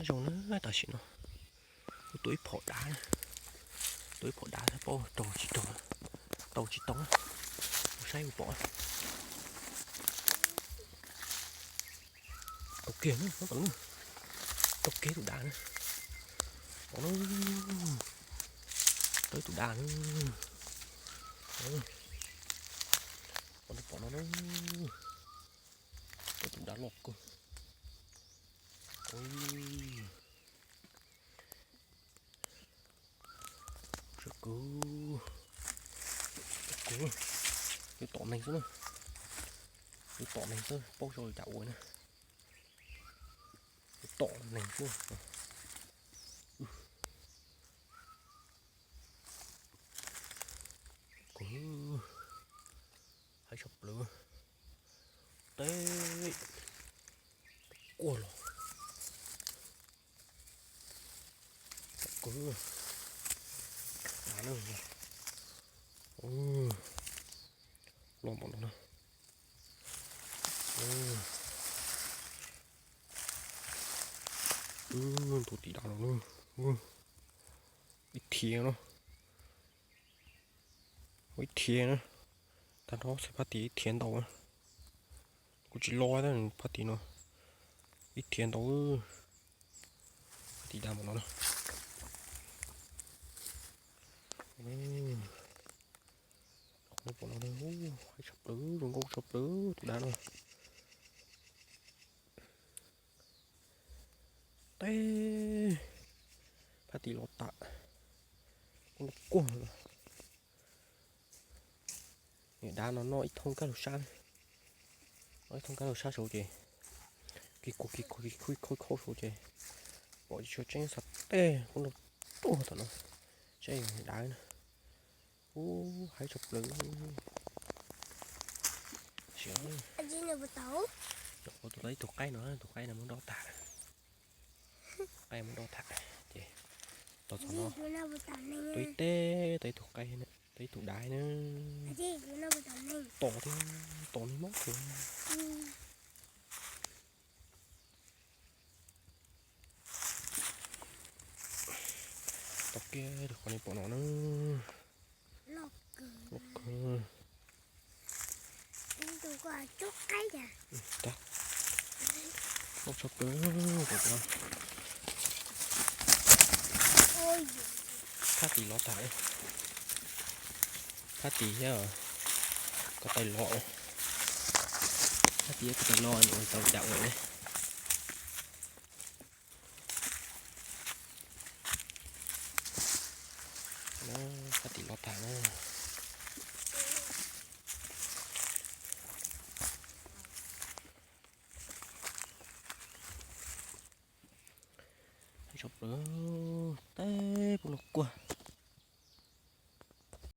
Zoo na, tam sim no kuv tua ib phom dav na, tua ib phom dav saib paub raug tsis raug, tau tsis tau, mus saib mus pom. Tau kiag na, tau kiag tus dav na, pom na, tau ib tus dav na, pom no, pom no na, tau tus dav loj kawg. Sawv kawg, sawv kawg, yuav tom neeg xwb na, yuav tom neeg xwb paub sau cas ua na, yuav tom neeg xwb. Kawg, haib tshaj plaws, teb, quaj los. Kawg, dav na, loj npaum no na, tus tim dav no na, ib thiav no, ib thiav na, tag nrho xaiv phab tim ib thiav ntau na, kuv tsis lo tab phab tim no, ib thiav ntau, phab tim dav npaum no na. Qhov no pom no, haib tshaj plaws, zoo nkauj tshaj plaws tus dav no. Teb, phab tim los tas, kuj noj kuag los. Niam dav no noj ib thooj kab laug sab, noj ib thooj kab laug sab saud ces, kis kuag kis kuag kis khuj khuj khuj saud ces, pom tsis tshua tseeb xav tej kuj noj tuag tom no, saib yog niam dav na. Ub, haib tshaj plaws. Tus qaib no, tus qaib no muab dob tag, qaib muab dob tag ces, tos txog no, tus ib teb tau ib tug qaib, tau ib tug dav na, tom thiab, tom nws mob kawg. Tau kiag qhov nej pom no na. Loj kawg. Loj tshaj plaws. Phab tim lov tag, phab tim thiab ko taw lov, phab tim ko taw lov nws ua tau cas ua ne. Phab tim lov tag na. Teb kuj noj kuag.